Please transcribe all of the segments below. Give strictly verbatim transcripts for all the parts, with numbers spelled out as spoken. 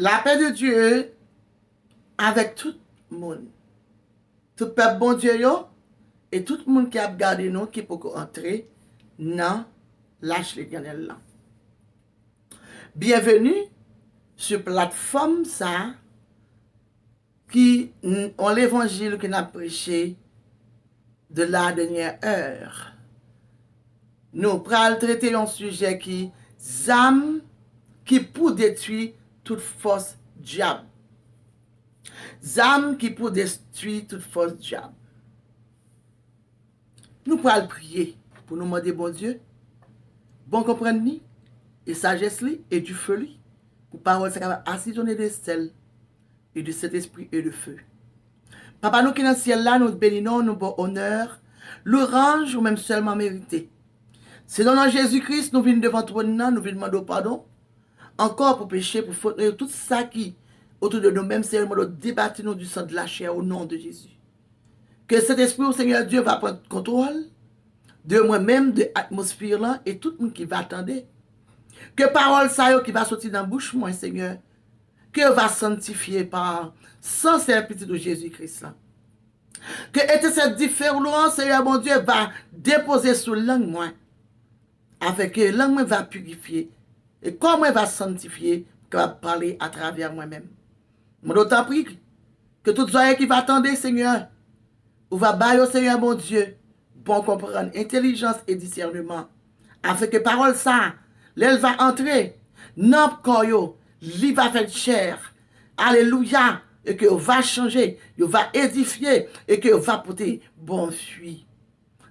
Lapè de Dye avèk tout moun, tout pèp Bondye yo, e tout moun ki ap gade nou ki poko antre nan lach Letènèl lan. Byenveni sou platfòm sa a ki n- yon levanjil ke n ap preche de la dènyè è. Nou pral trete yon sijè ki zam ki pou detwi tout fòs dyab. Zam ki pou detwi tout fòs dyab. Nou pral priye pou nou mande Bondye bon konprann li e sajès li e dife li pou pawòl sa kapab asizone de sèl e de Sentespri e de fe. Papa nou ki nan syèl la, nou beni non, nou ba w onè, louwanj ou menm sèlman merite. Se nan non Jezi Kris nou vin devan twòn nan, nou vin mande w padon ankò pou peche, pou fot nou yo, tout sa ki otou de nou menm, Senyè, nou mande w debati nou du sang de la chair au nom de Jésus. Ke Sentespri ou, Senyè Dye, va pran kontwòl de mwen menm, de atmosfè lan e tout moun ki va tande. Ke pawòl sa yo ki va soti nan bouch mwen, Senyè, ke yo va sanntifye pa san sèl Pitit ou Jezi Kris lan. Ke etensèl dife ou lan, Senyè Bondye, va depoze sou lang mwen, afin ke lang mwen va pirifye e kò mwen va sanntifye pou kapab pale atravè mwen menm. Mande w tanpri ke tout zòrèy ki va tande, Senyè, ou va ba yo, Senyè Bondye, bon konprann, entèlijans e disèneman, afin ke pawòl sa, lè l va antre nan kò yo, li va fè chè. Alelouya! E ke yo va chanje, yo va edifye, e ke yo va pote bon fwi.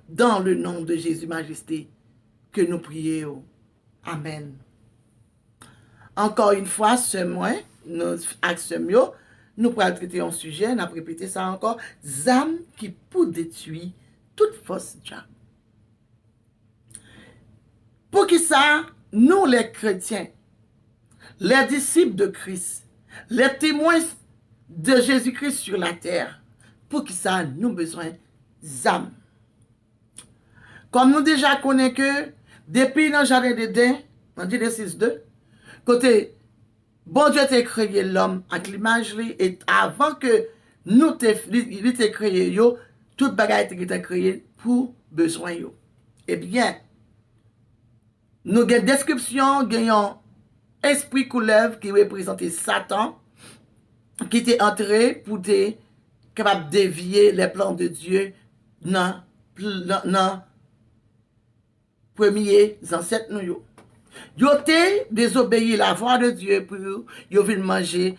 Dans le nom de Jésus, Majeste, ke nou priye yo. Amèn. Ankò yon fwa, sè mwen, nou, ak sè m yo, nou pral trete yon sijè, n ap repete sa ankò, zam ki pou detwi tout fòs dyab. Poukisa nou, les chrétiens, les disciples de Christ, les témoins de Jésus-Christ sur la terre, poukisa nou bezwen zam? Kòm nou deja konnen ke depi nan jaden Eden, nan Jenesis de, kote Bondye te kreye lòm ak limaj li, e avan ke nou te, li, li te kreye yo, tout bagay te gentan kreye pou bezwen yo. Ebyen, nou gen deskripsyon, gen yon espri koulèv ki reprezante Satan, ki te antre pou te kapab devye les plans de Dieu nan, nan, nan premye zansèt nou yo. Yo te dezobeyi lavwa de Dye pou yo vin manje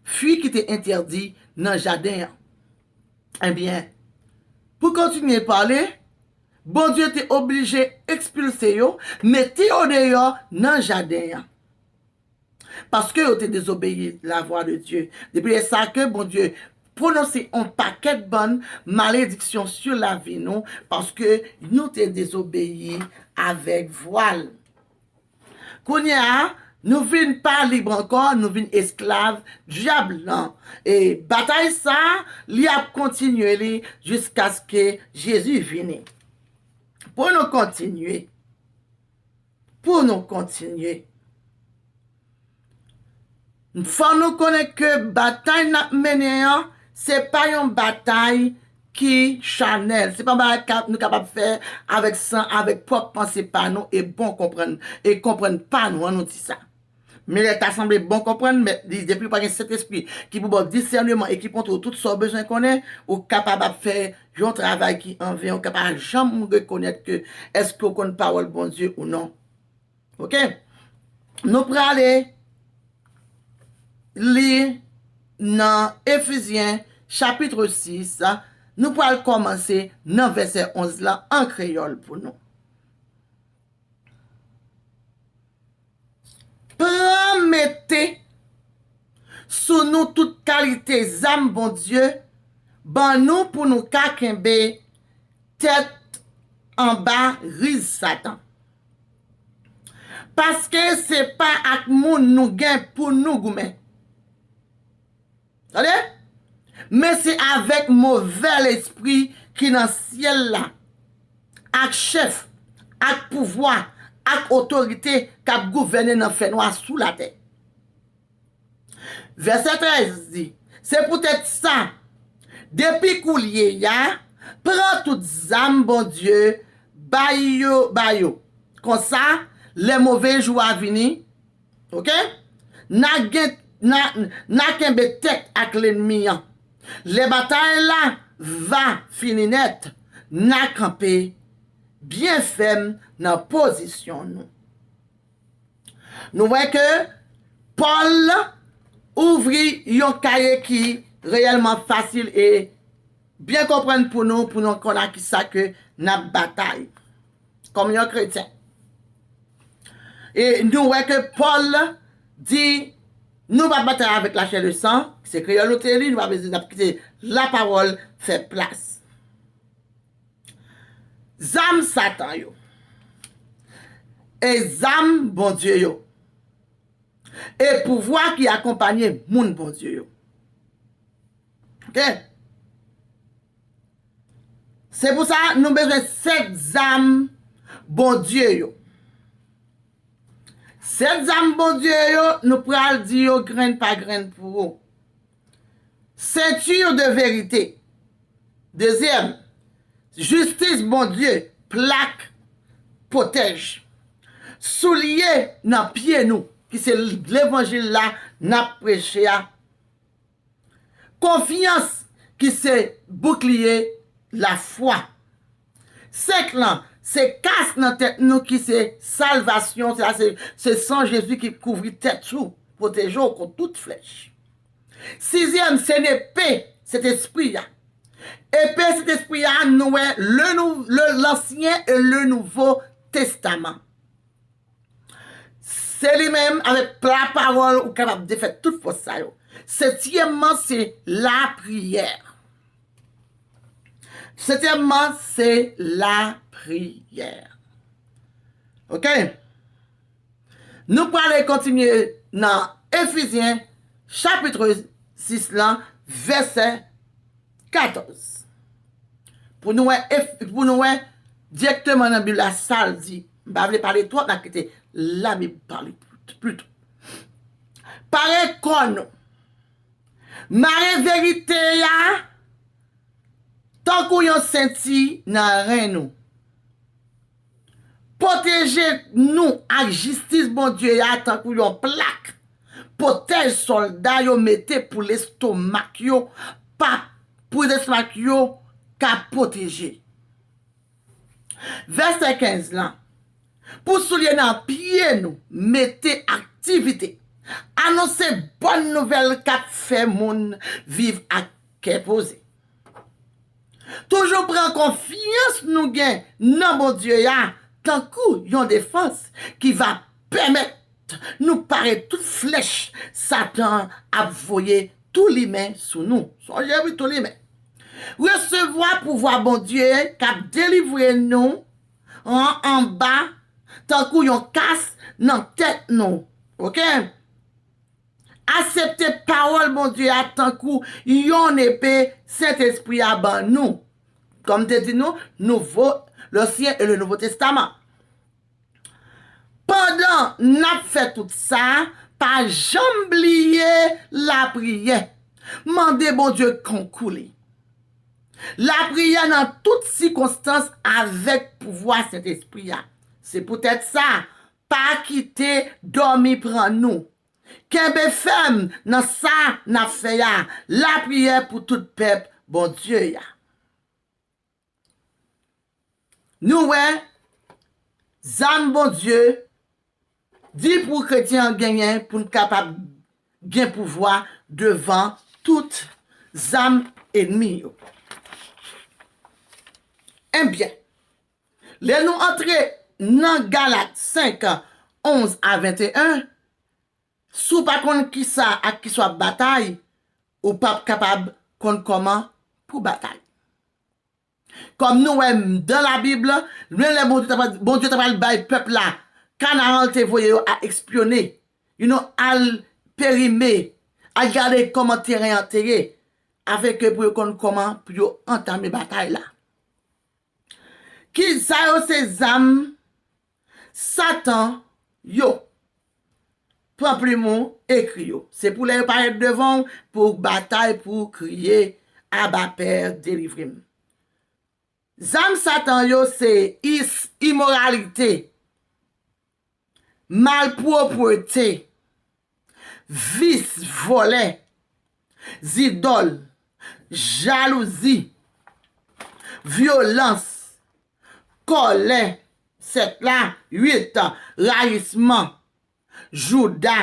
fwi ki te entèdi nan jaden an. Ebyen, pou kontinye pale, Bondye te oblije ekspilse yo, mete yo deyò nan jaden an. Paske yo te dezobeyi lavwa de Dye. Depi lè sa ke Bondye pwononse yon pakèt bann malediksyon sou lavi nou, paske nou te dezobeyi avèk vwa l. Kounye a, nou vin pa lib ankò, nou vin esklav dyab lan. E batay sa, li ap kontinye li jiskaske Jezi vini. Pou nou kontinye, pou nou kontinye. Fò nou konnen ke batay n ap mennen an, se pa yon batay ki chanèl. Se pa yon bagay k ap, nou kapab fè avèk san, avèk pwòp panse pa nou e bon konprann, e konprann pa nou, an nou di sa. Men lè ta sanble bon konprann, men li, depi w pa gen Sentespri ki pou ba w disèneman e ki montre w tout sa w bezwen konnen, ou kapab ap fè yon travay ki anven, ou ka pa janm rekonèt ke èske w konn pawòl Bondye ou non. Oke? Nou prale li nan Efizyen chapit sis, nou pral kòmanse nan vèsè onz la an kreyòl pou nou. Pran mete sou nou tout kalite zam Bondye ban nou pou nou ka kenbe tèt anba riz Satan. Paske se pa ak moun nou gen pou nou goumen. Tande? Men se avèk move lespri ki nan syèl la, ak chèf, ak pouvwa, ak otorite k ap gouvène nan fènwa sou latè. Vèsè trèz di, se poutèt sa, depi koulye a, pran tout zam Bondye bay yo, ba yo. Konsa, lè move jou a vini, oke, n a gen, n a, n a kenbe tèt ak lènmi an. Lè batay la va fini nèt, n a kanpe byen fèm nan pozisyon nou. Nou wè ke Pòl ouvri yon kaye ki reyèlman fasil e byen konprann pou nou, pou nou konn ak kisa ke n ap batay kòm yon kretyen. E nou wè ke Pòl di, nou pa batay avèk lachè e san, se kreyòl nou te li, nou pa bezwen n ap kite lapawòl fè plas. Zam Satan yo, e zam Bondye yo, e pouvwa ki akonpanye moun Bondye yo. Oke? Se pou sa nou bezwen sèt zam Bondye yo. Sèt zam Bondye yo, nou pral di yo grenn pa grenn pou ou. Ceinture de vérité. Dezyèm, jistis Bondye, plak, pwotèj. Soulye nan pye nou, ki se levanjil la n ap preche a. Konfyans, ki se boukliye lafwa. Senk lan, se kas nan tèt nou ki se salvasyon, se, se, se san Jezi ki kouvri tèt ou, pwoteje w kont tout flèch. Sizyèm, se nepe Sentespri a. Epe Sentespri a, nou wè le nou, le, Lansyen e le Nouvo Testaman. Se li menm, avèk lapawòl, ou kapab defèt tout fòs sa yo. Setyèmman, se lapriyè. Setyèmman, se lapriyè. Oke? Nou prale kontinye nan Efizyen, chapit sis lan, vèsè katòz. Pou nou wè, ef-, pou nou wè dirèkteman nan Bib la sa l di. M pa vle pale twòp, m a kite Labib pale pli-, plito. Pare kò nou. Mare verite a tankou yon senti nan ren nou. Pwoteje nou ak jistis Bondye a tankou yon plak. Pwotèj sòlda yo mete pou lestomak yo, pa, pou lestomak yo ka pwoteje. Vèsè kenz lan. Pou soulye nan pye nou, mete aktivite. Anonse bòn nouvèl k ap fè moun viv ak kè poze. Toujou pran konfyans nou gen nan Bondye a tankou yon defans ki va pèmèt nou pare tout flèch Satan ap voye toulimen sou nou. Sonje wi, toulimen. Resevwa pouvwa Bondye k ap delivre nou an, anba tankou yon kas nan tèt nou. Oke? Aksepte pawòl Bondye a tankou yon epe Sentespri a ban nou. Kòm te di nou, nouvo, Lansyen e le Nouvo Testaman. Pandan n ap fè tout sa, pa janm bliye lapriyè. Mande Bondye konkou li. Lapriyè nan tout sikonstans avèk pouvwa Sentespri a. Se poutèt sa, pa kite dòmi pran nou. Kenbe fèm nan sa n ap fè a, lapriyè pou tout pèp Bondye a. Nou wè, zam Bondye di pou kretyen an genyen pou n kapab gen pouvwa devan tout zam ènmi yo. Ebyen, lè nou antre nan Galat senk, onz a venteyen, si w pa konn kisa ak kisa w ap batay, ou p ap kapab konn kòman pou batay. Kòm nou wè m-, dan Labib, menm lè Bondye ta pral, Bondye ta pral bay pèp la, Kanaran l te voye yo al ekspyone, you know, al perime, al gade kòman teren an te ye, afenke pou yo konn kòman pou yo antame batay la. Ki sa yo se zam Satan yo. pran plim ou, ekri yo. Se pou lè yo parèt devan w, pou w batay, pou w kriye, Aba, Pè, delivre m. Zam Satan yo se is, imoralite, malpwoprete, vis, vòlè, zidòl, jalouzi, vyolans, kòlè, sèt la, uit, rayisman, jouda,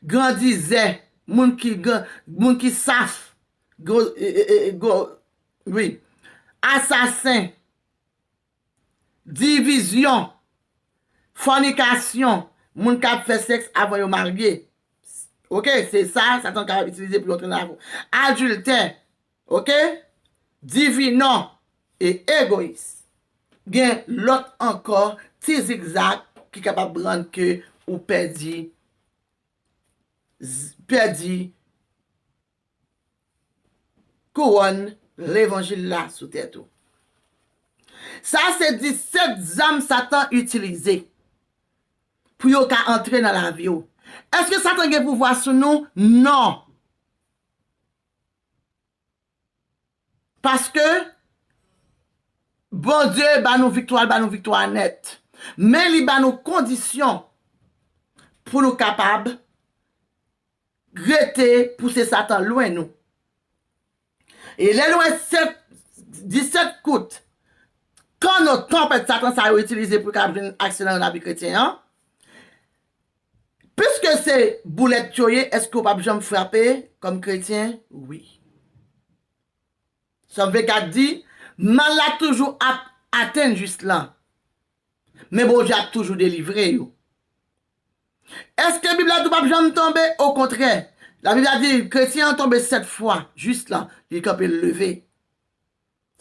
grandizè, moun ki gran, moun ki saf, gwo, e, e, e, gwo, wi, asasen, divizyon, fònikasyon, moun k ap fè sèks avan yo marye. Oke, se sa Satan kapab itilize pou yo antre nan afè. Adiltè, oke, divinò e egoyis. Gen lòt ankò, ti zigzag ki kapab rann ke ou pèdi, z-, pèdi kouwòn levanjil la sou tèt ou. Sa se disèt zam Satan itilize pou yo ka antre nan lavi w. Èske Satan gen pouvwa sou nou? Non. Paske Bondye ba nou viktwa, l ba nou viktwa nèt. Men li ba nou kondisyon pou nou kapab rete pouse Satan lwen nou. E lè nou wè sèt, disèt kout kanno, tanpèt Satan sa yo itilize pou l ka vin aksyon nan lavi kretyen an, piske se boulèt yo ye, èske w p ap janm frape kòm kretyen? Wi. Sòm venkat di, mal la toujou ap atenn jis lan, men Bondye ap toujou delivre yo. Èske Bib la di w p ap janm tonbe? Okontrè, Labib la di kretyen an tonbe sèt fwa, jis lan, li kanpe, l leve.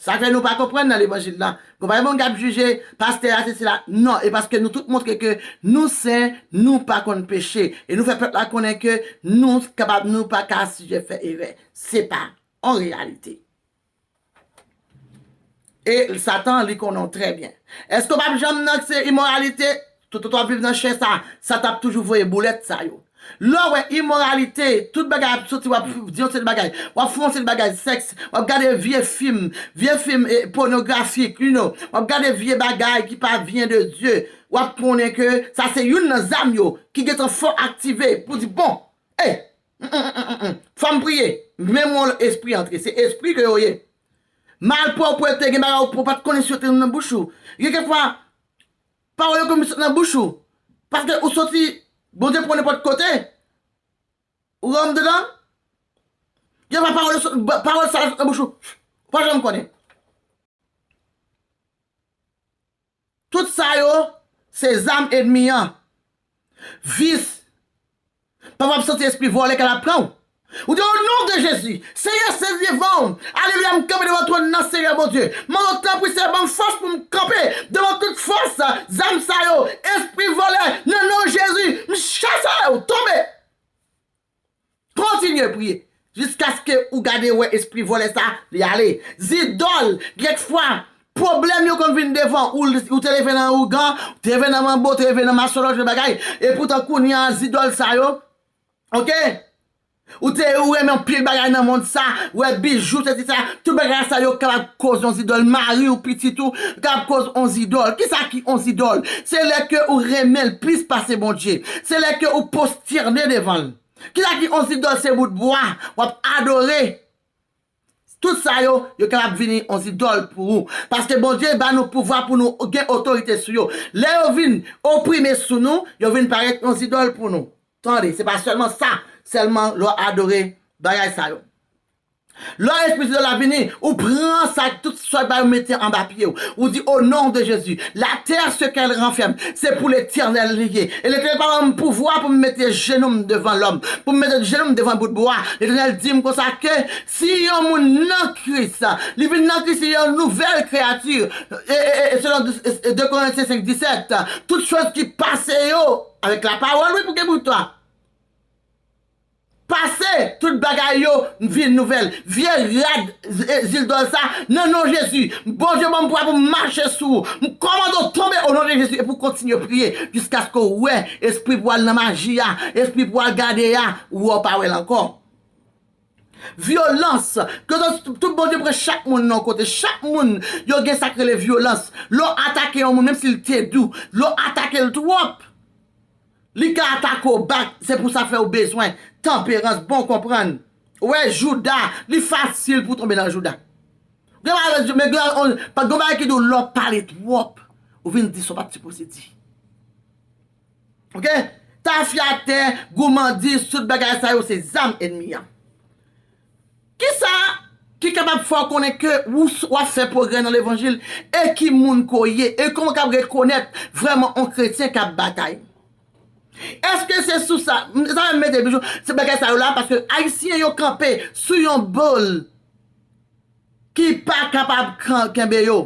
Sa fè nou pa konprann nan levanjil la. Konprann moun k ap jije pastè a, se sila. Non, e paske nou tout montre ke nou sen, nou pa konn peche. E nou fè pèp la konnen ke nou kapab, nou pa ka sijè fè erè. Se pa an reyalite. E Satan, li konnen w trè byen. Èske w p ap janm nan se imoralite? Toutotan w ap viv nan chè sa, Satan ap toujou voye boulèt sa yo. Lè w wè imoralite, tout bagay ap soti, w ap di yon seri de bagay, w ap fè yon seri de bagay, sèks, w ap gade vye fim, vye fim, eh, pònografik, you know, w ap gade vye bagay ki pa vyen de Dye, w ap konnen ke sa se youn nan zam yo ki gentan fò aktive pou di, bon, eh, mm, mm, mm, mm, mm, fò m priye, men yon espri antre, se espri ke yo ye. Malpwòpte, gen bagay ou, ou pa t konnen si yo te nan bouch ou. Gen kèk fwa, pawòl yo konn sot nan bouch ou. Paske ou soti, Bondye pran nenpòt kote. Ou rantre anndan. Gen fwa pawòl yo sot, pawòl sa yo sot nan bouch ou. Ou pa janm konnen. Tout sa yo, se zam ènmi an. Vis. Pafwa w ap santi espri vòlè k ap pran w. Ou di, "O non de Jezi, Senyè, se devan w. Alelouya, m kanpe devan twòn nan, Senyè Bondye. Mande w, tanpri, Senyè, ban m fòs pou m kanpe devan tout fòs, zam sa yo, espri vòlè, nan non Jezi, m chase w, tonbe." Kontinye priye jiskaske ou gade wè espri vòlè sa, li ale. Zidòl, kèk fwa, pwoblèm yo konn vin devan ou, ou te leve nan ougan, ou te leve nan manbo, ou te leve nan masolòj, bagay. Epoutan kounye a, zidòl sa yo, oke? Ou te, ou renmen anpil bagay nan mond sa, wè bijou, sesi sa, tout bagay sa yo kapab koz yon zidòl, mari ou, pitit ou, kapab koz yon zidòl. Kisa ki yon zidòl? Se lè ke ou renmen l plis pase Bondye. Se lè ke ou pwostène devan l. Kisa ki yon zidòl? Se bout bwa w ap adore. Tout sa yo, yo kapab vini yon zidòl pou ou. Paske Bondye ba nou pouvwa pou nou gen otorite sou yo. Lè yo vin oprime sou nou, yo vin parèt yon zidòl pou nou. Tande, se pa sèlman sa, sèlman lè w adore bagay sa yo. Lè espri zidòl la vini, ou pran sa, tout sa ba yo mete anba pye w. Ou di, "O non de Jezi, la terre, ce qu'elle renferme, c'est pour l'Éternel li ye." E Letènèl pa ban m pouvwa pou m mete jenou m devan lòm, pou m mete jenou m devan bout bwa. Letènèl di m konsa ke si yon moun nan Kris, li vin nan Kris, li yon nouvèl kreyati. E, e, e, e selon de, e, de Korentyen senk disèt, tout choz ki pase yo, avèk lapawòl, wi, pou gen bout la. Pase, tout bagay yo vin nouvèl. Vye rad, e, zildòl sa, nan non Jezi. Bondye ban m pouvwa pou m mache sou ou. M kòmande w tonbe o non de Jezi epi w kontinye priye jiskaske w wè espri pou al nan maji a, espri pou al gade a, ou wè w pa wè l ankò. Vyolans, ke tout, tout Bondye pran chak moun nan yon kote, chak moun yo gen sa k rele vyolans. Lè w atake yon moun, menm si l te dou, lè w atake l twòp, li ka atake w bak, se pou sa fè w bezwen tanperans, bon konprann. Ou wè, jouda, li fasil pou w tonbe nan jouda. Gen bagay, men gen, on, pa, gen bagay ki di w lè w pale twòp, ou vin di sa w pa t sipoze di. Oke? Tafyatè, goumandis, tout bagay sa yo se zam ènmi an. Kisa ki kapab fè w konnen ke ou s-, w ap fè pwogrè nan levanjil e ki moun ke w ye e kòman w kab rekonèt vrèman yon kretyen k ap batay? Èske se sou sa, m, sa m mete bijou, se bagay sa yo la, paske Ayisyen yo kanpe sou yon bòl ki pa kapab kan-, kenbe yo.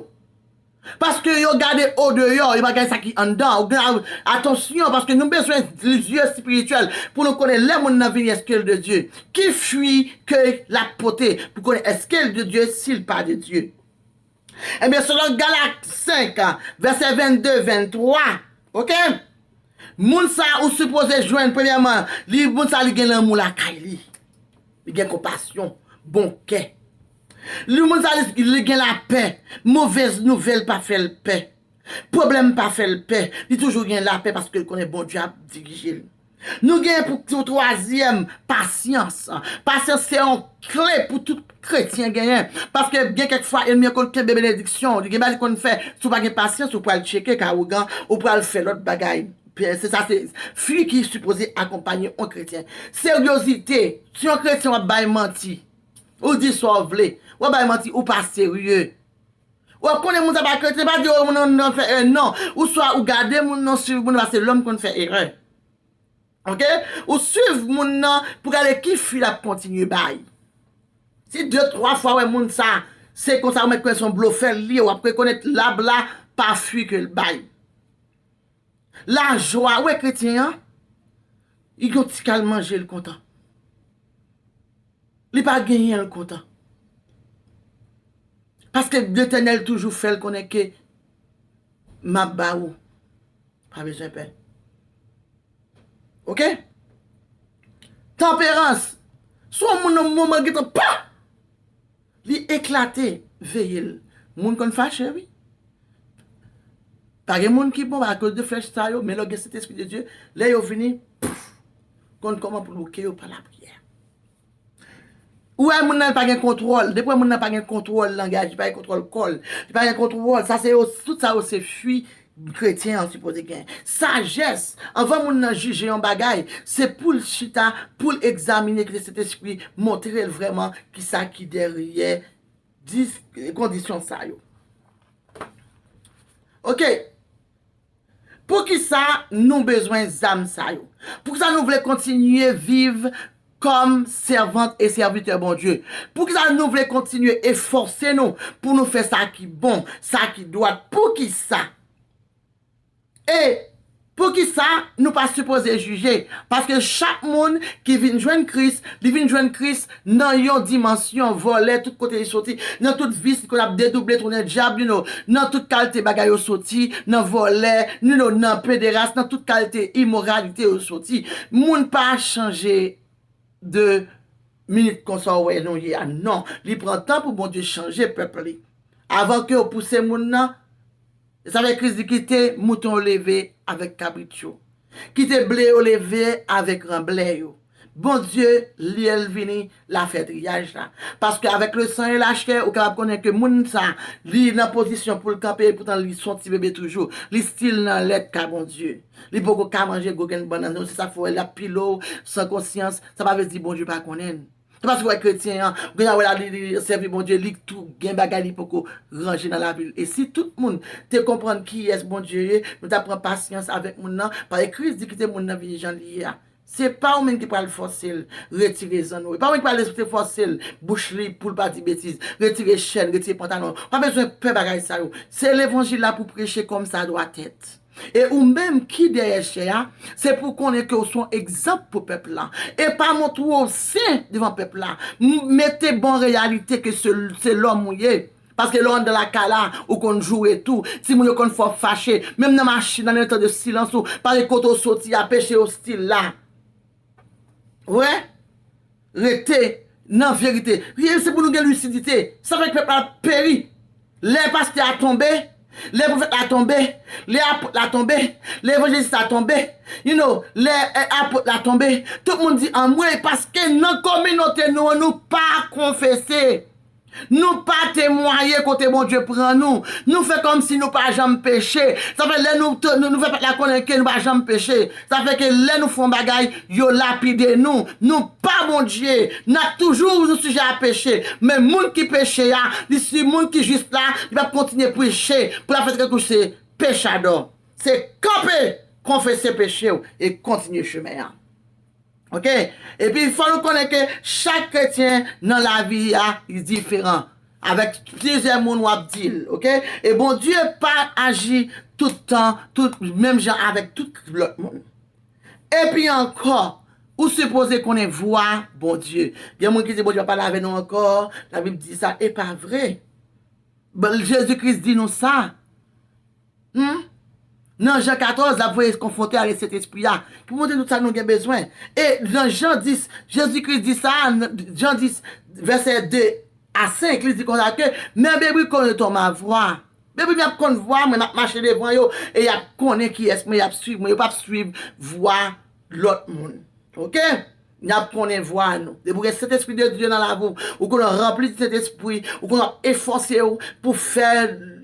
Paske yo gade o deyò, yo pa gade sa ki anndan. Ou gen, atansyon, paske nou bezwen zye espirityèl pou nou konnen lè moun nan vini, èske l de Dye? Ki fwi ke l ap pote pou konnen èske l de Dye, si l pa de Dye? Ebyen, selon Galat senk, vèsè vennde, venntwa, oke? Moun sa ou sipoze jwenn, premyèman, li, moun sa li gen lanmou lakay li. Li gen konpasyon, bon kè. Li, moun sa li, li gen lapè. Movèz nouvèl pa fè l pè. Pwoblèm pa fè l pè. Li toujou gen lapè paske l konnen Bondye ap dirije l. Nou gen pou, pou twazyèm, pasyans. Pasyans se yon kle pou tout kretyen genyen. Paske gen kèk fwa, ènmi an konn kenbe benediksyon w. Gen bagay li konn fè, si w pa gen pasyans, ou pral tcheke ka ougan, ou pral fè lòt bagay. Pye, se sa, se fwi ki sipoze akonpaye yon kretyen. Seryozite, si yon kretyen w ap bay manti, ou di sa w vle, w ap bay manti, ou pa serye. W ap konnen moun sa pa kretyen, pa di, "O, moun nan, nan fè erè," non. Ou swa ou gade moun nan, swiv moun nan, paske lòm konn fè erè. Oke? Ou swiv moun nan pou gade ki fwi l ap kontinye bay. Si de, twa fwa wè moun sa, se konsa ou mèt konnen se yon blofè l ye, w ap rekonèt lab la pa fwi ke l bay. Lajwa, ou wè kretyen an, li gen yon ti kal manje, l kontan. Li pa genyen, l kontan. Paske Letènèl toujou fè l konnen ke m ap ba ou. Pa bezwen pè. Oke? Tanperans. Si yon moun nan moman gentan pa, li eklate, veye l. Moun konn fache, wi. Pa gen moun ki bon akoz de flèch sa yo, men lè w gen Sentespri de Dye, lè yo vini, pouf, konn kòman pou l bouke yo pa lapriyè. Ou wè moun nan li pa gen kontwòl. Depi w wè moun nan pa gen kontwòl langaj, li pa gen kontwòl kò l, li pa gen kontwòl, sa se yo, tout sa yo se fwi kretyen an sipoze gen. Sajès, anvan moun nan jije yon bagay, se pou l chita, pou l egzamine, kite Sentespri montre l vrèman kisa ki dèyè dis-, kondisyon sa yo. Oke. Poukisa nou bezwen zam sa yo? Poukisa nou vle kontinye viv kòm sèvant e sèvitè Bondye? Poukisa nou vle kontinye efòse nou pou nou fè sa ki bon, sa ki dwat? Poukisa? E poukisa nou pa sipoze jije? Paske chak moun ki vin jwenn Kris, li vin jwenn Kris nan yon dimansyon vòlè, tout kote li soti, nan tout vis, li konn ap dedouble, tounen dyab, you know, nan tout kalite bagay yo soti, nan vòlè, you know, nan pederas, nan tout kalite imoralite yo soti. Moun pa chanje de minit konsa w wè nou ye a. Non, li pran tan pou Bondye chanje pèp li. Avan ke w pouse moun nan, sa fè Kris di, "Kite mouton yo leve avèk kabrit yo. Kite ble yo leve avèk ranblè yo." Bondye, lè l vini, l a fè triyaj la. Paske avèk le san e la chè, ou kapab konnen ke moun sa, li nan pozisyon pou l kanpe, epoutan li se yon ti bebe toujou. Li still nan lèt ka Bondye. Li poko ka manje gwo grenn bannann, non, se sa k fè w wè l ap pile w san konsyans. Sa pa vle di Bondye pa konnen l. Se paske w wè kretyen an, ou gentan wè l, li, li sèvi Bondye, li tou gen bagay li poko ranje nan lavi l. E si tout moun te konprann kiyès Bondye ye, nou t ap pran pasyans avèk moun nan, paske Kris di kite moun nan vini jan li ye a. Se pa ou menm ki pral fòse l retire zanno. E pa ou menm ki pral eseye fòse l bouch li pou l pa di betiz, retire chèn, retire pantalon. Pa bezwen pè bagay sa yo. Se levanjil la pou preche kòm sa dwa èt. E ou menm ki dèyè chè a, se pou konnen ke w se yon egzanp pou pèp la. E pa montre w sen devan pèp la. M- Mete bon reyalite ke se, se lòm ou ye. Paske lè w anndan lakay la, ou konn joure tou. Timoun yo konn fè w fache. Menm nan machin nan, nan tan de silans ou, paske kote w soti a, peche ostil la. Wè, rete nan verite. Rete, se pou nou gen lisidite. Sa fè k pèp la peri. Lè pastè a tonbe, lè pwofèt la tonbe, lè apot la tonbe, lè evanjelis la tonbe, you know, lè eh, apot la tonbe, tout moun di anmwey, paske nan kominote nou an, nou pa konfese. Nou pa temwaye kote Bondye pran nou. Nou fè kòmsi nou pa janm peche. Sa fè lè nou, nou, nou fè pèp la konnen ke nou pa janm peche. Sa fè ke lè nou fè yon bagay, yo lapide nou. Nou pa Bondye. N ap toujou nou sijè a peche. Men moun ki peche a, li si moun ki jis la, li p ap kontinye peche pou l ap fè tankou se pechadò. Se kanpe, konfese peche w e kontinye chemen an. Oke? Epi fò nou konnen ke chak kretyen nan lavi a, li diferan. Avèk plizyè moun w ap di l, oke? E Bondye pa aji tout tan, tout menm jan avèk tout lòt moun. Epi ankò, ou sipoze konnen vwa Bondye. Gen moun ki di Bondye pa pale avè nou ankò, Labib di sa, e pa vre. Jezi Kris di nou sa. Hmm? Nan Jan katòz, l ap voye konfotè a, Sentespri a, pou montre tout sa nou gen bezwen. E nan Jan dis, Jezi Kris di sa, Jan dis, vèsè de a senk, li di konsa ke, men mes brebis connaîtront ma voix. Mes brebis ap konn vwa mwen, m ap mache devan yo, e y ap konnen kiyès mwen, y ap swiv mwen, yo p ap swiv vwa lòt moun. Oke? N ap konnen vwa nou. Depi w gen Sentespri de Dye nan lavi w, ou konnen w ranpli di Sentespri, ou konnen w ap efòse w pou fè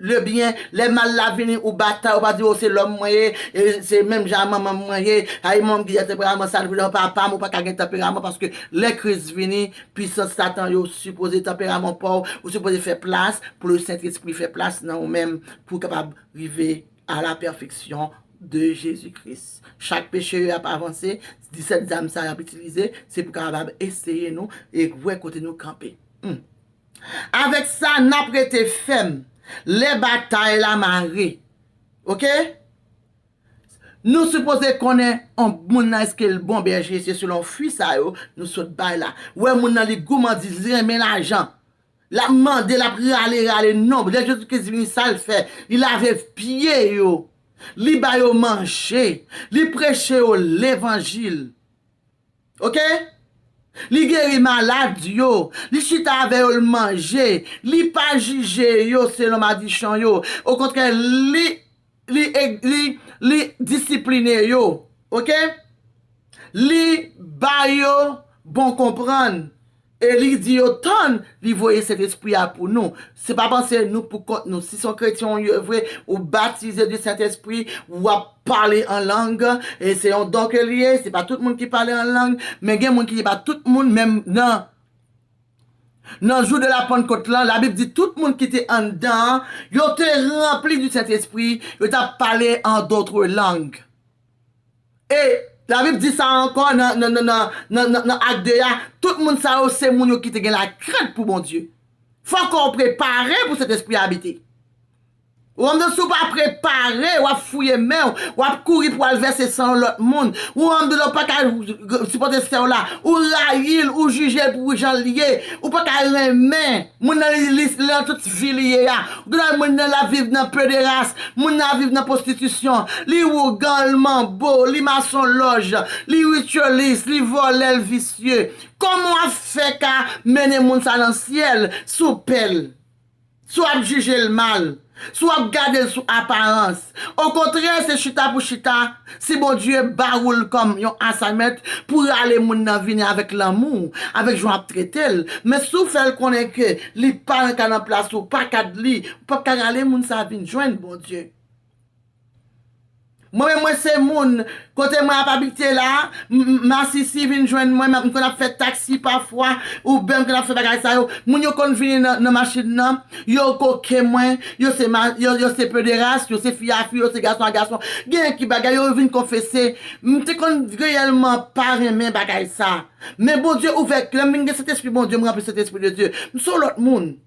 lebyen. Lè mal la vini, ou batay, ou pa di, o, se lòm mwen ye, e se menm jan a manman mwen ye, ay, manman m gen tanperaman sa, nan papa m, ou pa ka gen tanperaman, paske lè Kris vini, pisans Satan yo sipoze tanperaman pa w, ou sipoze fè plas pou le Sentespri fè plas nan ou menm, pou w kapab rive à la perfection de Jésus-Christ. Chak peche yo ap avanse, disèt zam sa y ap itilize, se pou kapab eseye nou e wè kote nou kanpe. Hmm. Avèk sa, n ap rete fèm lè batay la mare. Oke? Nou sipoze konnen on moun nan èske l bon bèje, se selon fwi sa yo nou sot bay la. Wè moun nan li goumandis, li renmen lajan. L ap mande, l ap rale, rale. Non, lè Jezi Kris vini, sa l fè? Li lave pye yo. Li ba yo manje. Li preche yo levanjil. Oke? Li geri malad yo. Li chita avè yo, l manje. Li pa jije yo selon madichon yo. Okontrè, li, li, li, li disipline yo. Oke? Li ba yo bon konprann. E li di yo tann, li voye Sentespri a pou nou. Se pa panse nou pou kont nou. Si se yon kretyen ou ye vre, ou batize di Sentespri, w ap pale an lang, e se yon don ke li ye, se pa tout moun ki pale an lang, men gen moun ki, se pa tout moun, menm nan, nan jou de la Pannkot lan, Labib di tout moun ki te anndan an, yo te ranpli di Sentespri, yo t ap pale an dotre lang. E Labib di sa ankò nan, nan, nan, nan, nan, nan, nan Ak de a, tout moun sa yo se moun yo ki te gen lakrent pou Bondye. Fò kò w prepare pou Sentespri abite. Ou menm si w pa prepare, w ap fouye men w, w ap kouri pou al vèse san yon lòt moun. Ou menm w pa ka sipòte sè w la, ou rayi l, ou jije l pou jan l ye, ou pa ka renmen. Moun nan li, li, li nan tout vi li ye a. Ou gen moun nan l ap viv nan pederas, moun nan ap viv nan pwostitisyon, li wougan, l manbo, li masonlòj, li rityalis, li vòlè, l visye. Kòman w ap fè ka mennen moun sa nan syèl sou pè l? Si w ap jije l mal, si w ap gade l sou aparans, okontrè, se chita pou chita, si Bondye ba ou l kòm yon assignment pou rale moun nan vini avèk lanmou, avèk jan w ap trete l. Men si w fè l konnen ke li pa nan ka nan plas ou, pa kad li, ou p ap ka rale moun sa vin jwenn Bondye. Mwen menm, mwen se moun, kote mwen ap abite la, m- m- masisi vin jwenn mwen, m konn ap fè taksi pafwa, Uber, m konn ap fè bagay sa yo. Moun yo konn vini nan, nan machin nan, yo koke mwen, yo se, ma- yo, yo se pederas, yo se fi a fi, yo se gason a gason. Gen ki bagay, yo vin konfese. M te konn reyèlman pa renmen bagay sa. Men Bondye ouvè, lè m vin gen Sentespri Bondye, m ranpli Sentespri de Dye. M se yon lòt moun.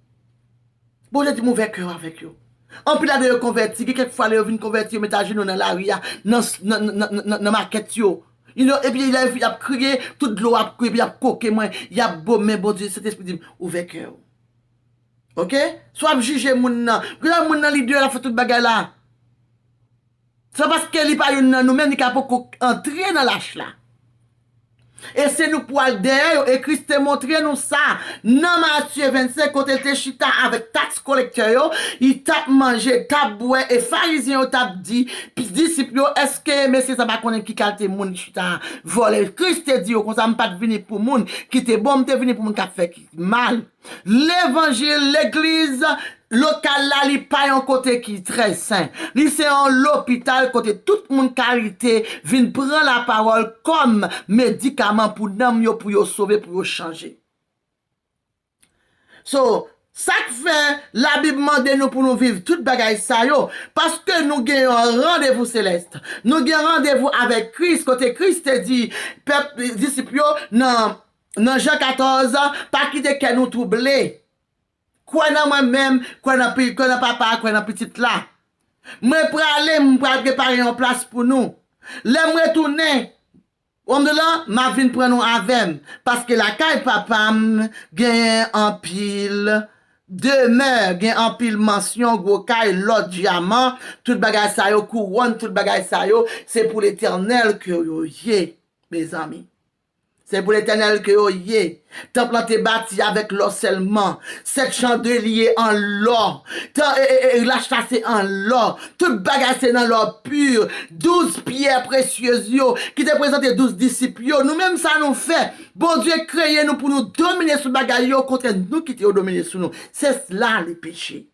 Bondye di m ouvè kè w avèk yo. Anpil ladan yo konvèti, gen kèk fwa lè yo vin konvèti, yo met ajenou nan lari a, nan, nan, nan, nan, nan, nan makèt yo. You know, epi lè yo fin ap kriye, tout dlo ap kouri, epi y ap koke mwen, y ap bo men Bondye, Sentespri di m, ouvè kè w. Oke? Si w ap jije moun nan, gen lè moun nan li deyò, l ap fè tout bagay la. Se paske li pa youn nan nou menm, li ka poko antre nan lach la. E se nou pou al dèyè yo. E Kris te montre nou sa nan Matye vennsenk, kote l te chita avèk taks kolektè yo, li t ap manje, t ap bwè, e Farizyen yo t ap di, disip yo, èske mesye sa pa konnen ki kalite moun ki chita a? Vòlè. Kris te di yo konsa, m pa t vini pou moun ki te bon, m te vini pou moun k ap fè ki mal. Levanjil, legliz lokal la, li pa yon kote ki trè sen. Li se yon lopital kote tout moun ka rete vin pran lapawòl kòm medikaman pou nanm yo, pou yo sove, pou yo chanje. So, sa k fè Labib mande nou pou nou viv tout bagay sa yo? Paske nou gen yon randevou selès. Nou gen randevou avèk Kris, kote Kris te di pèp, disip yo nan, nan Jan katòz, pa kite kè nou twouble. Kwè nan mwen menm, kwè nan pi-, kwè nan Papa, kwè nan Pitit la. Mwen prale, m pral prepare yon plas pou nou. Lè m retounen, w ap di lan, m ap vin pran nou avè m. Paske lakay Papa m genyen anpil demè, gen anpil mansyon, gwo kay, lò, dyaman, tout bagay sa yo, kouwòn, tout bagay sa yo, se pou Letènèl ke yo ye, mezanmi. Se pou Letènèl ke yo ye. Tanp lan te bati avèk lò sèlman. Sèt chandelye an lò. Tan, e, e, e, lach la se an lò. Tout bagay se nan lò pi. Douz pyè presyez yo ki te prezante douz disip yo. Nou menm sa nou fè. Bondye kreye nou pou nou domine sou bagay yo, okontrè nou kite yo domine sou nou. Se la le peche.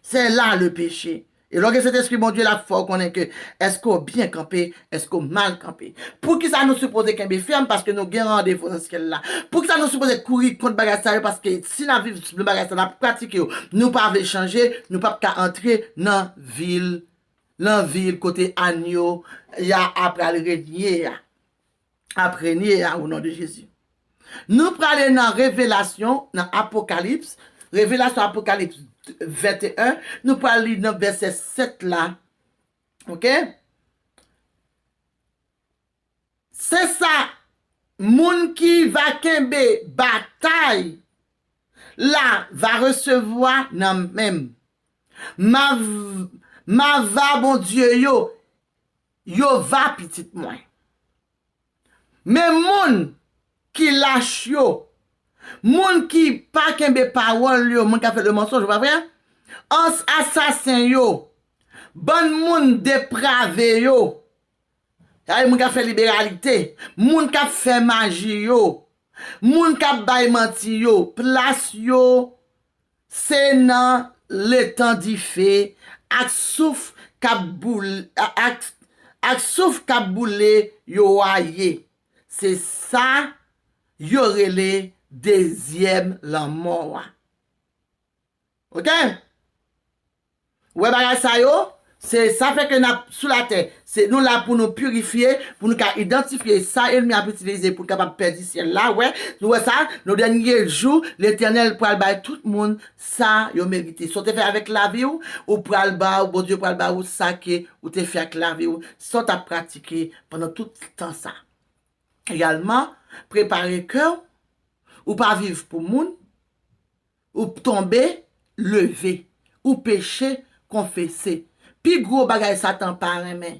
Se la le peche. E lè w gen Sentespri Bondye la, fò w konnen ke èske w byen kanpe, èske w mal kanpe. Poukisa nou sipoze kenbe fèm? Paske nou gen randevou nan syèl la. Poukisa nou sipoze kouri kont bagay sa yo? Paske si n ap viv nan bagay sa, n ap pratike yo, nou pa vle chanje, nou p ap ka antre nan vil, nan vil kote anyo a ap pral renye a. Ap renye a, o non de Jezi. Nou prale nan Revelasyon, nan Apokalips, Revelasyon, Apokalips venteyen, nou pral li nan vèsè sèt la. Oke? Se sa, moun ki va kenbe batay la va resevwa nan men m. Ma, ma va Bondye yo, yo va pitit mwen. Men moun ki lach yo, moun ki pa kenbe pawòl yo, moun k ap fè le mansonj, pa vre? Ans asasen yo, bann moun deprave yo, sa vle di moun k ap fè liberalite, moun k ap fè maji yo, moun k ap bay manti yo, plas yo se nan letan dife ak souf k ap boule, ak, ak souf k ap boule yo a ye. Se sa yo rele dezyèm lanmò a. Oke? Ou wè bagay sa yo? Se sa fè ke n ap sou latè. Se nou la pou nou pirifye, pou nou ka idantifye sa ènmi ap itilize pou l kapab pèdi syèl la. Wè, nou wè sa, nan dènye jou, Letènèl pral bay tout moun sa yo merite. Sa w te fè avèk lavi w, ou pral ba, Bondye pral ba ou sa ke ou te fè ak lavi w, sa w t ap pratike pandan tout tan sa. Egalman, prepare kè w, ou pa viv pou moun, ou tonbe, leve, ou peche, konfese. Pi gwo bagay Satan pa renmen,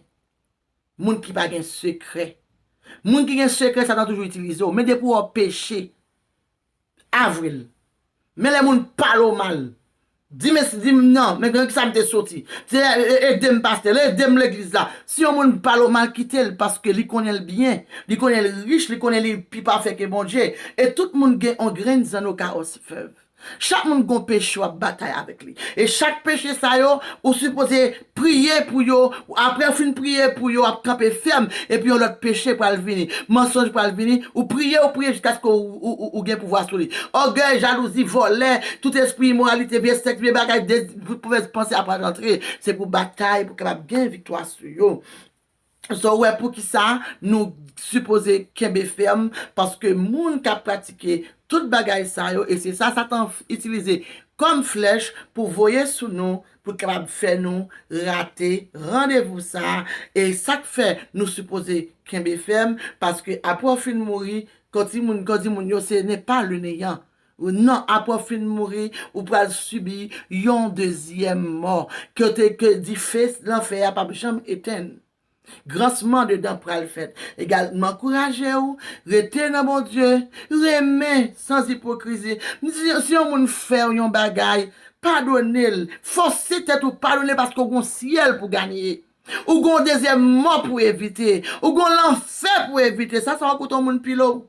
moun ki pa gen sekrè. Moun ki gen sekrè, Satan toujou itilize w. Men depi w wè w peche, avwe l. Men lè moun pale w mal, di men, di m non, men nan kisa m te soti. Se, e, e, ede m pastè, ede m legliz la. Si yon moun pale w mal, kite l, paske li konnen l byen, li konnen l rich, li konnen li pi pafè ke Bondye. E tout moun gen yon grenn zanno ka òsfèv. Chak moun gon peche w ap batay avèk li. E chak peche sa yo, ou sipoze priye pou yo. Apre w fin priye pou yo, w ap kanpe fèm. Epi yon lòt peche pral vini. Mansonj pral vini. Ou priye, ou priye jiskaske ou, ou, ou, ou gen pouvwa sou li. Ògèy, jalouzi, vòlè, tout espri imoralite, vye sèks, vye bagay, de, tout movèz panse ap rantre. Se pou batay, pou kapab gen viktwa sou yo. So, ou wè poukisa nou sipoze kenbe fèm, paske moun k ap pratike tout bagay sa yo, e se sa Satan f-, itilize kòm flèch pou voye sou nou, pou kapab fè nou rate randevou sa a. E sa k fè nou sipoze kenbe fèm, paske apre w fin mouri, kon di moun, kon di moun yo, ce n'est pas le néant. Non, apre w fin mouri, ou pral sibi yon dezyèm mò, kote ke dife lanfè a p ap janm etenn. Gransman de dan pral fèt. Egal, m ankouraje w, rete nan Bondye, renmen sans hypocrisie. Si, si yon moun fè w yon bagay, padone l. Fòse tèt ou, padone l paske w gon syèl pou ganye. Ou gon dezyèm mò pou evite. Ou gon lanfè pou evite. Sa, sa va koute yon moun pile w.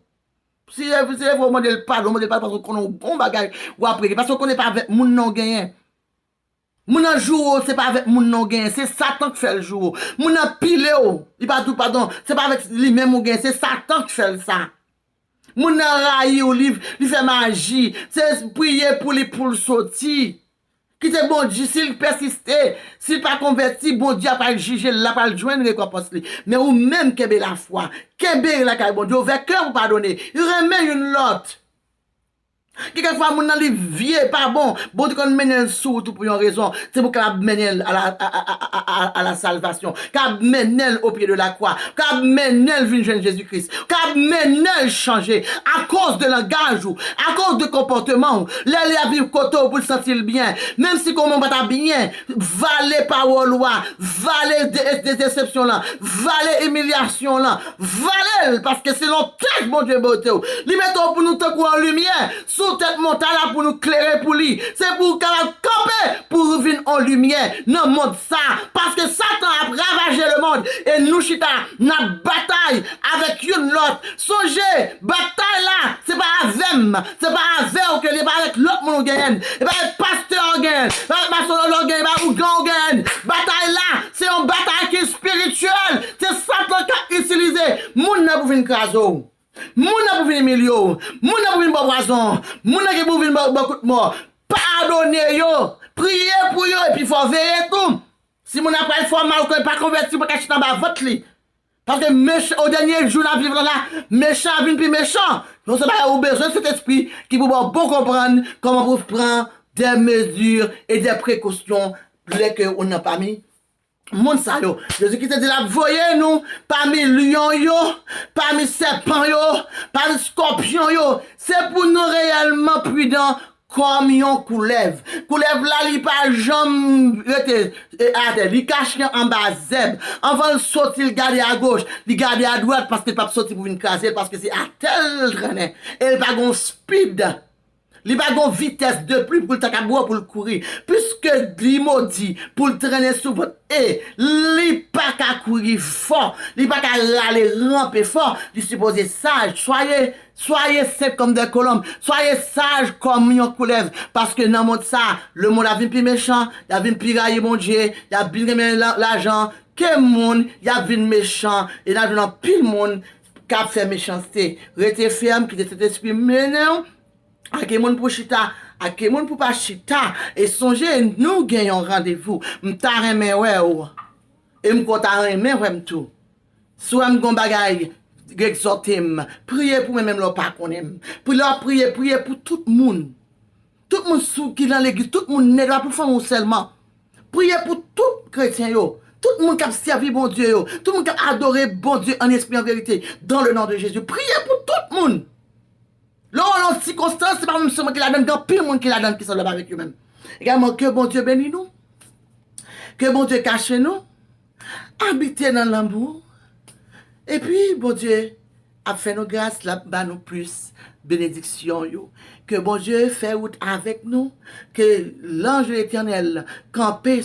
Si, si w mande l padon, mande l padon paske w konnen w gon bagay w ap regle. Paske w konnen pa avèk moun nan w genyen. Moun nan joure w, se pa avèk moun nan w genyen, se Satan k fè l joure w. Moun nan pile w, li pa di w padon, se pa avèk li menm ou genyen, se Satan k fè l sa. Moun nan rayi w, li, li fè maji, se priye pou li pou l soti. Kite Bondye, si l pèsiste, si l pa konvèti, Bondye a pral jije l, l a pral jwenn rekonpans li. Men ou menm, kenbe lafwa, kenbe lakay Bondye, ouvè kè w pou padone, renmen youn lòt. Gen kèk fwa moun nan li vye, pa bon. Bondye konn mennen l sou wout ou pou yon rezon. Se pou kapab mennen l a la, a, a, a, a, a, a la salvasyon. Kapab mennen l o pye de la kwa. Kapab mennen l vin jwenn Jezi Kris. Kapab mennen l chanje. Akoz de langaj ou, akoz de konpòteman ou. Lè li ap vin kote w pou l santi l byen. Menm si kòman w pa ta byen, vale pawòl ou a, vale de, de, desepsyon lan, vale imilyasyon lan, vale l, paske se yon tès Bondye mete w. Li mete w pou nou tankou yon limyè sou tèt montay la pou nou klere pou li. Se pou w kapab kanpe pou w vin yon limyè nan mond sa. Paske Satan ap ravaje lemonn e nou chita n ap batay avèk youn lòt. Sonje, batay la, se pa avè m, se pa avè w ke li, e pa avèk lòt moun ou genyen, e pa avèk pastè w genyen, e pa avèk masonlòg ou genyen, e pa avèk ougan ou genyen. Batay la, se yon batay ki espirityèl. Se Satan k ap itilize moun nan pou vin kraze w. Moun nan pou vin imilye w. Moun nan pou vin ba w pwazon. Moun nan ki pou vin ba w, ba w kout mò. Padone yo. Priye pou yo, epi fò w veye tou. Si moun nan pral fè w mal, ou konnen pa konvèti, ou pa ka chita anba vant li. Paske mechan, o dènye jou n ap viv la la, mechan ap vin pi mechan. Donk se bagay ou bezwen Sentespri ki pou ba w bon konprann kòman pou w pran des mesures et des précautions lè ke ou nan pami moun sa yo. Jezi ki te di l ap voye nou pami lyon yo, pami sèpan yo, pami skòpyon yo. Se pou nou reyèlman pridan kòm yon koulèv. Koulèv la, li pa janm rete, e, atè. Li kache anba zèb. Anvan l soti, l gade agoch, li gade adwat, paske l p ap soti pou vin kraze l, paske se atè l trennen. E l pa gon spid. Li pa gon vitès de pli pou l ta kab wè pou l kouri. Piske li modi pou l trennen sou vant e li pa ka kouri fò, li pa ka rale ranpe fò, li sipoze saj. Soyez, soyez simples comme des colombes, soyez sages comme yon koulèv, paske nan mond sa, lemonn ap vin pi mechan, y ap vin pi rayi Bondye, y ap vin renmen la, lajan ke moun, y ap vin mechan, e n ap jwenn anpil moun k ap fè mechanste. Rete fèm, kite Sentespri mennen w. Ak ki moun pou chita, ak ki moun pou pa chita. E sonje, nou gen yon randevou. M ta renmen wè w. E m kwè w ta renmen wè m tou. Si w wè m gon bagay, egzòte m. Priye pou mwen menm lè w pa konnen m. Pou lè w ap priye, priye pou tout moun. Tout moun sou ki nan legliz, tout moun nèt, pa pou fanmi w sèlman. Priye pou tout kretyen yo. Tout moun k ap sèvi Bondye yo. Tout moun k ap adore Bondye an espri, an verite. Dans le nom de Jésus. Priye pou tout moun. Lè w nan yon sikonstans, se pa menm sèlman ki ladann, gen anpil moun ki ladann ki sanble avèk yo menm. Egalman, ke Bondye beni nou. Ke Bondye kache nou. Abite nan lanmou. Epi, Bondye ap fè nou gras, l ap ba nou plis benediksyon yo. Ke Bondye fè wout avèk nou. Ke lanj de Letènèl kanpe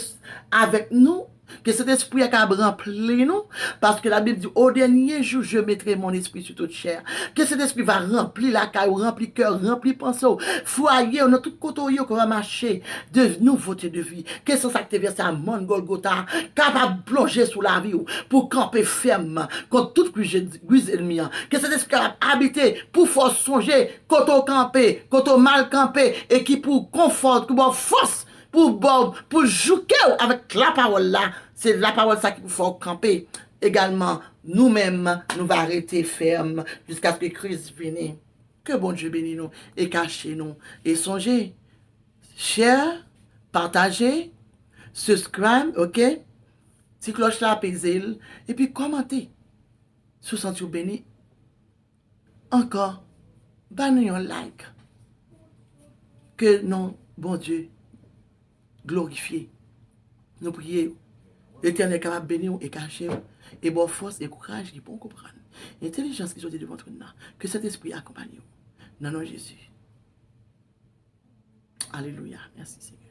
avèk nou. Ke Sentespri a kab ranpli nou, paske Labib di, au dernier jour, je mettrai mon esprit sur toute chair. Ke Sentespri va ranpli lakay ou, ranpli kè w, ranpli panse w, fwaye w, nan tout kote w ye, ke w va mache de nouveauté de vie. Ke san sa k te vèse a mòn Gòlgota kapab plonje sou lavi w, pou w kanpe fèm kont tout rwiz, rwiz ènmi an. Ke Sentespri kapab abite pou fè w sonje kote w kanpe, kote w mal kanpe, e ki pou konfòte, ki pou ba w fòs pou ba w, pou jouke w avèk lapawòl la. Se lapawòl sa ki pou fè w kanpe. Egalman, nou menm, nou va rete fèm jiskaske Kris vini. Ke Bondye beni nou e kache nou. E sonje, Share, pataje, subscribe, ok? Ti klòch la, peze l, epi kòmante. Si w santi w beni, ankò, ba nou yon like. Ke non Bondye glorifye. Nou priye Letènèl kapab beni w e kache w, e ba w fòs e kouraj ki pou w konprann entèlijans ki soti devan twòn nan. Ke Sentespri akonpanye w. Nan non Jezi. Alelouya. Mèsi, Senyè.